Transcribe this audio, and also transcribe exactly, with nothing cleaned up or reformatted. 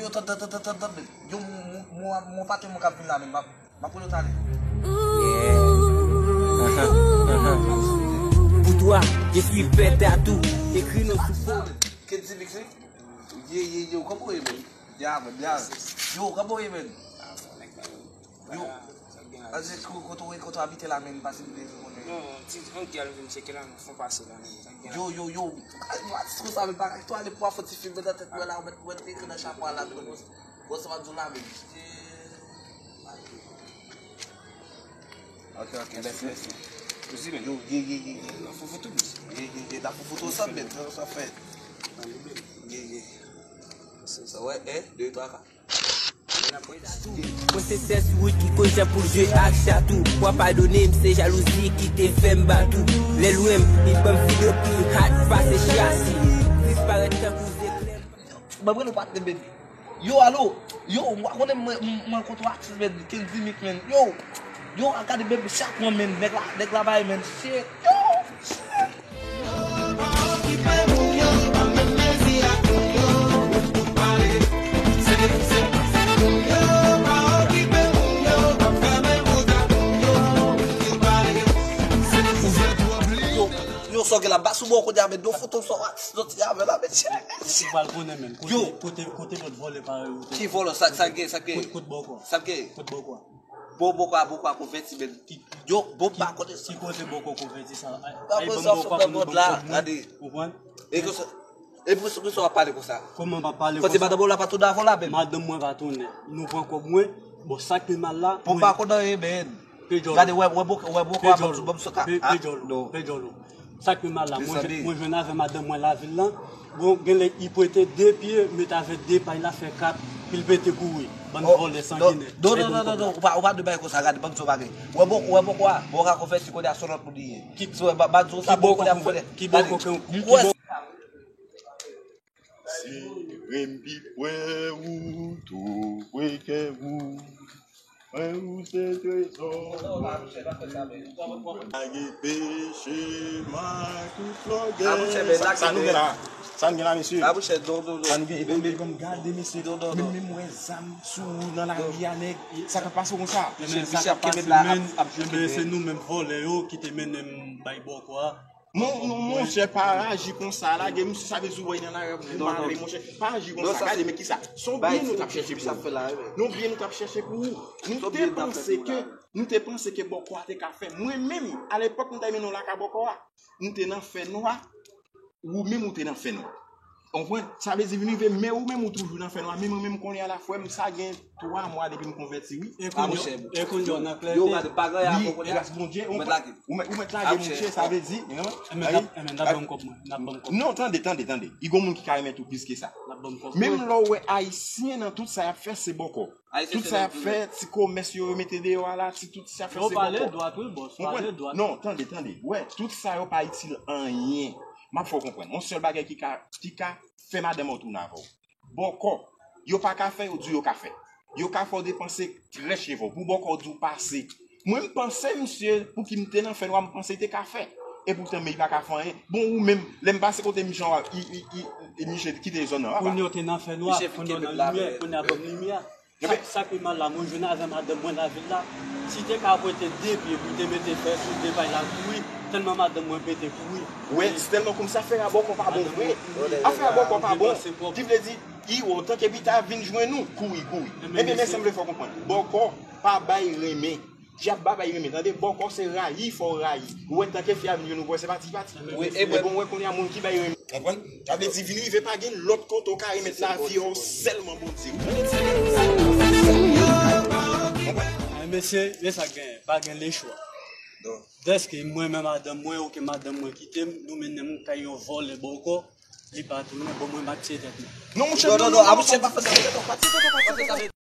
Yo, tann, tann, tann, tann, tann, tann, men. Yo, mon, mon, mon, mon patwon mwen k ap vin la, men. M ap, m ap konnen w talè. Pour toi, je suis prêt à tout. Écris nos sous Kendy Mix, wi. Ye, ye, yo, kòman w ye, men? Ya, men, ya. Yo, kòman w ye, men? Yo, anse, kote w, kote w abite la, men, pase m bezwen konnen. Non, ti, yon gèl vin tcheke la, men, fon pase la, men. Yo, yo, yo. Ay, yo, atis konsa, men, pa, to ale pou w fè ti fim nan tèt mwen la, ou mèt, ou mèt ekri nan chapo a la, men, konsa. Bon, sa pa di w la, men. Ok, ok, mèsi, mèsi. Yo, ye, ye, ye, ye. N ap fè foto plis. Ye, ye, ye, n ap fè foto ansanm, men, sa, sa fè. Ye, ye. Sa, wè, en, de, twa, kat. Mwen se sèl sou wout ki konn jan pou l jwe ak chatou. Mwen padone m, se jalouzi ki te fè m bat ou. Lè lwen m, li ban m fil epi hat pase chasi. Disparèt tankou zeklè. Mwen prele w patnè, men. Yo, alo. Yo, mwen konnen mwen, mwen, mwen kontre atis, men. Kendy Mix, men. Yo. Yo, a gade, men, chak mwen, men. Nèg la, nèg la bay, men. Shit. Yo. Shit. Yo, yo, sa w gen la, ba sou mwen kounye a, men, do foto sa w soti avè la, men, chè. Ou pral konnen, men. Kote, kote, kote lòt vòlè parèy ou te? Ki vòlè? Sa, sa gen, sa gen? Kote, kote bòkò a? Sa gen? Kote bòkò a? Bon, bòkò a, bòkò a konvèti, men. Yo, bon, m pa konnen sa. Ki kote bòkò konvèti sa? Ay, ban m bòkò a pou nou ban m kòb mwen. Ou konprann? E konsa, e pou sa w ap pale konsa? Kòman m ap pale konsa? Fò se madanm ou la pa tounen avè w la, men. Madanm mwen pa tounen. Nou pran kòb mwen. Bon, sa k pi mal la. Bon, m pa konn anyen, men. Gade, wè, wè, bòkò, wè, bòkò a, ban m sou, ban m sou ka. Pe djòl ou, pe djòl ou. Sa k pi mal la, mwen jwenn, mwen jwenn avè madanm mwen lavil lan. Bon, genlè i prete de pye, met avè de pay la fè kat, pi l pete kouri. Bann vòlè sanginè. Non, non, non, non, non, ou pa, ou pa dwe bay konsa, gade, ban m di w yon bagay. Wè bòkò, wè bòkò a, bòkò a konvèti kounye a se yon lòt moun li ye. Ki, so, ba, ba di w sa, bòkò a konvèti. Ki bòkò, ki bòkò. Sere m pi pre ou, tou pre kè ou. Mwen ou se trezò m. Lage peche m ak tout lògèy. Sa, sa nou gen la? Sa nou gen la, mesye? Sa nou gen? Epi, epi, epi, gade, mesye. Menm, menm wè zam sou ou nan lari a, nèg. Sa k ap pase w konsa? Menm sa k ap pase, men, se nou menm vòlè yo ki te mennen m bay bòkò a. Non, non, monchè, pa aji konsa. Lage misye, sa vle di w wè nan lari a pou m pale, monchè. Pa aji konsa. Gade, men kisa? Se yon byen nou t ap chèche pou ou. Non, byen nou t ap chèche pou ou. Nou te panse ke, nou te panse ke bòkò a te ka fè. Mwen menm, alepòk, m t al mennen w lakay bòkò a. M te nan fènwa. Ou menm, ou te nan fènwa. Ou konprann? Sa vle di, vin rive, men ou menm, ou toujou nan fènwa. Men mwen menm, kounye a la, frè m, sa gen twa mwa depi m konvèti, wi. E kounye a, e kounye a, w nan klète. Wi, gras Bondye, ou mèt lage, monchè, sa vle di. Enben, n ap, enben, n ap ban m kòb mwen, n ap ban m kòb mwen. Non, tande, tande, tande. I gon moun ki ka renmen tou plis ke sa. N ap ban m kòb mwen. Menm lè w wè Ayisyen nan tout sa y ap fè, se bòkò. Tout sa y ap fè, ti komès yo, yo mete deyò a la, ti tout sa y ap fè, se bòkò. Pale dwat, wi, bòs, pale dwat. Non, tande, tande. Wè, tout sa yo pa itil anyen. M ap fè w konprann. Yon sèl bagay ki ka, ki ka fè madanm ou tounen avè w. Bòkò. Yo pa ka fè, yo di yo ka fè. Yo ka fè w depanse trè cheve w. Pou bòkò di w pase. Mwen, m panse, misye, pouki m te nan fènwa, m panse li te ka fè. Epoutan, men li pa ka fè anyen. Bon, ou menm, lè m pase kote misye an, i, i, i, i, misye kite zòn nan, apa. Kounye a w te nan fènwa, kounye a w nan limyè, kounye a ban m limyè. Sa, sa pi mal la, mwen jwenn avè madanm mwen lavil la. Si te ka prete de pye pou te mete fè sou de pay la kouri, tèlman madanm mwen pete kouri. Wè, se tèlman kòmsi afè a bòkò pa bon vre. Afè a bòkò pa bon. Ki vle di, i wè w tanke pita vin jwenn ou, kouri, kouri. Ebyen, men sa m vle fè w konprann. Bòkò pa bay renmen. Dyab pa bay renmen, tande, bòkò se rayi, fò w rayi. Ou wè tanke fi a vin jwenn ou, wè se pati, pati. Wi, e bon, wè kounye a moun ki bay renmen. Konprann? Sa vle di, vin rive pa gen lòt kote w ka remèt lavi a w sèlman Bondye. Konprann? Ay, mesye, men sa k genyen, pa gen lechwa. Dèske mwen menm madanm mwen, oubyen madanm mwen kite m, nou mennen m kay yon vòlè bòkò, li pa tounen, bon, mwen m ap tiye tèt mwen. Non, monchè, non, non, non, non, monchè, pa fè sa.